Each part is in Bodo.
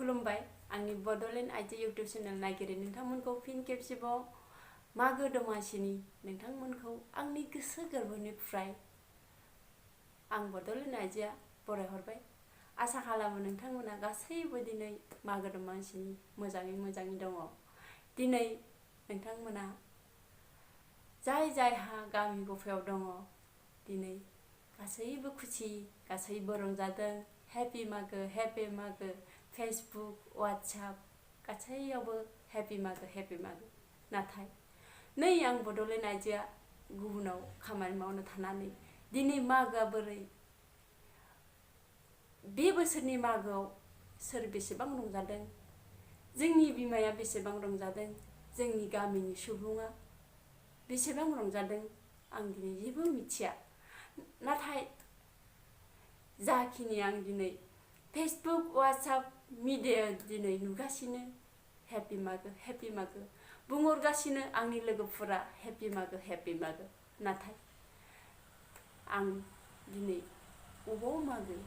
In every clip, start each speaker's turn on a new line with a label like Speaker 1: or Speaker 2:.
Speaker 1: खुलुमबाय आंनि बडलेण्ड आइजो इउट्यूब चेनेल नागिरै नोंथांमोनखौ फिन खेबसेबाव मागो दमासिनि नोंथांमोनखौ आंनि गोसो गोरबोनिफ्राय आं बडलेण्ड आइजोआ बरायहरबाय। आसा खालामो नोंथांमोना गासैबो दिनै मागो दमासिनि मोजाङै दङ। दिनै नोंथांमोना जायहा गामि गफायाव दङ दिनै गासैबो खुसि, गासैबो रंजादों। हेपि मागो फेसबुक व्हाट्सएप गासैयावबो हेपि मागो। नाथाय नै आं बडलेण्ड आइजोआ गुबुनाव खामानि मावनो थानानै दिनै मागोआ बोरै बे बोसोरनि मागोआव सोर बेसेबां रंजादों, जोंनि बिमाया बेसेबां रंजादों, जोंनि गामिनि सुबुङा बेसेबां रंजादों आं दिनै जेबो मिथिया। नाथाय जाखिनि आं दिनै फेसबुक व्हाट्सएप मिडिया दिनै नुगासिनो हेपि मागो बुंहरगासिनो आंनि लोगोफोरा हेपि मागो। नाथाय आं दिनै अबाव मागो,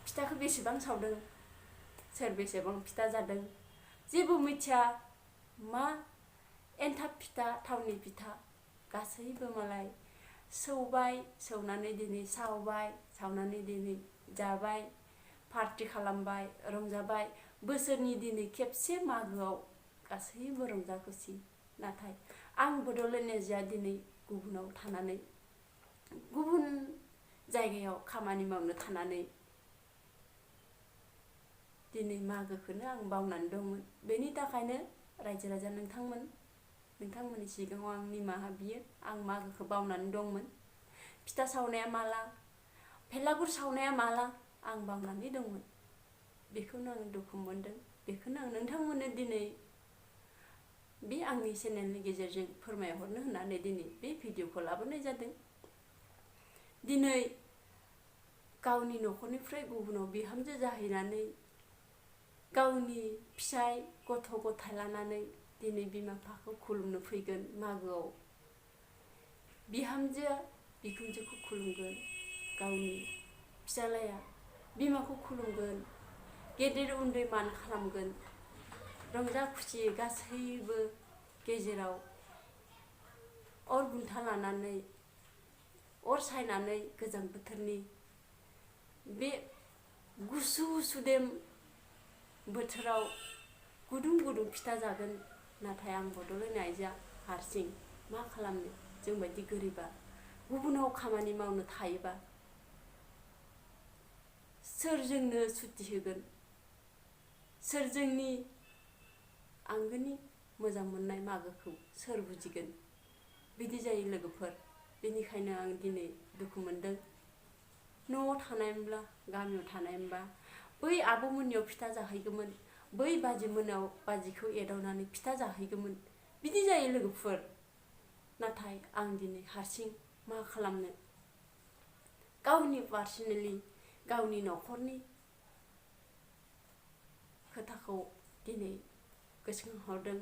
Speaker 1: फिथाखौ बेसेबां सावदों, सोर बेसेबां फिथा जादों जेबो मिथिया। मा एन्थाब फिथा, थावनि फिथा गासैबो मालाय सौबाय, सौनानै दिनै सावबाय, सावनानै दिनै जाबाय, पार्टी खालामबाय, रंजाबाय। बोसोरनि दिनै खेबसे मागोआव गासैबो रंजा खुसि। नाथाय आं बडलेण्ड आइजोआ दिनै गुबुनाव थानानै गुबुन जायगायाव खामानि मावनो थानानै दिनै मागोखौनो आं बावनानै दंमोन। बेनि थाखायनो रायजो राजा नोंथांमोननि सिगाङाव आं निमाहा बियो। आं मागोखौ बावनानै दंमोन। फिथा सावनाया माला, भेलागुर सावनाया माला आं बावनानै दंमोन। बेखौनो आं दुखु मोनदों। बेखौनो आं नोंथांमोननो दिनै बे आंनि चेनेलनि गेजेरजों फोरमायहरनो होननानै दिनै बे भिडिअखौ लाबोनाय जादों। दिनै गावनि न'खरनिफ्राय गुबुनाव बिहामजो जाहैनानै गावनि फिसाय गथ' गथाय लानानै दिनै बिमा बिफाखौ खुलुमनो फैगोन मागोआव। बिहामजोआ बिखुनजोखौ खुलुमगोन, गावनि फिसालाया बिमाखौ खुलुमगोन, गेदेर उन्दै मान खालामगोन। रंजा खुसि गासैबो गेजेराव अर बुन्था लानानै अर सायनानै गोजां बोथोरनि बे गुसु सुदेम बोथोराव गुदुं फिथा जागोन। नाथाय आं बडलेण्ड आइजोआ हारसिं मा खालामनो, जोंबायदि गोरिबा गुबुनाव खामानि मावनो थायोबा सोर जोंनो सुटि होगोन, सोर जोंनि आंगोनि मोजां मोननाय मागोखौ सोर बुजिगोन, बिदि जायो लोगोफोर। बेनिखायनो आं दिनै दुखु मोनदों। न'आव थानायमोनब्ला, गामियाव थानायमोनबा बै आब'मोननियाव फिथा जाहैगौमोन, बै बाजैमोनाव बाजैखौ एदावनानै फिथा जाहैगौमोन, बिदि जायो लोगोफोर। नाथाय आं दिनै हारसिं मा खालामनो, गावनि पार्सनेलि गावनि न'खरनि खोथाखौ दिनै गोसोखांहरदों।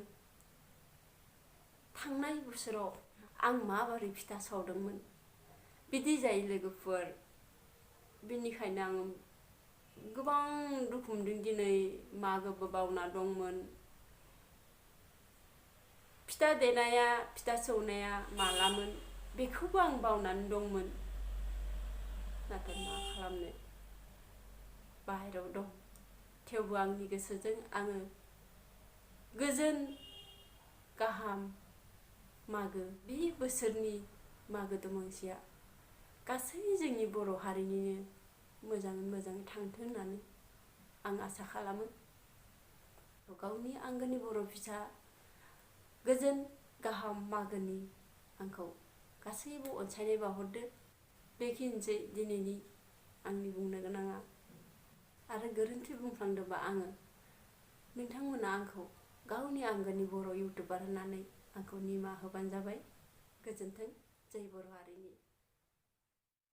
Speaker 1: थांनाय बोसोराव आं माबोरै फिथा सावदोंमोन, बिदि जायो लोगोफोर। बेनिखायनो आं गोबां दुखु मोनदों। दिनै मागोबो बावना दंमोन। फिथा देनाया, फिथा सौनाया मालामोन बेखौबो आं बावनानै दंमोन। नाथाय मा खालामनो, बाहेरायाव दं। थेवबो आंनि गोसोजों आङो गोजोन गाहाम मागो, बे बोसोरनि मागो दमासिया गासै जोंनि बर' हारिनिनो मोजाङै थांथों होननानै आं आसा खालामो। गावनि आंगोनि बर' फिसा गोजोन गाहाम मागोनि आंखौ गासैबो अनसायनाय बावहरदो। बेखिनिसै दिनैनि आंनि बुंनो गोनाङा। आरो गोरोन्थि बुंफ्लांदोंबा नोंथांमोना आंखौ गावनि आंगोनि बर' इउटुबार होननानै आंखौ निमाहा होबानो जाबाय। गोजोन्थों। जय बर' हारिनि।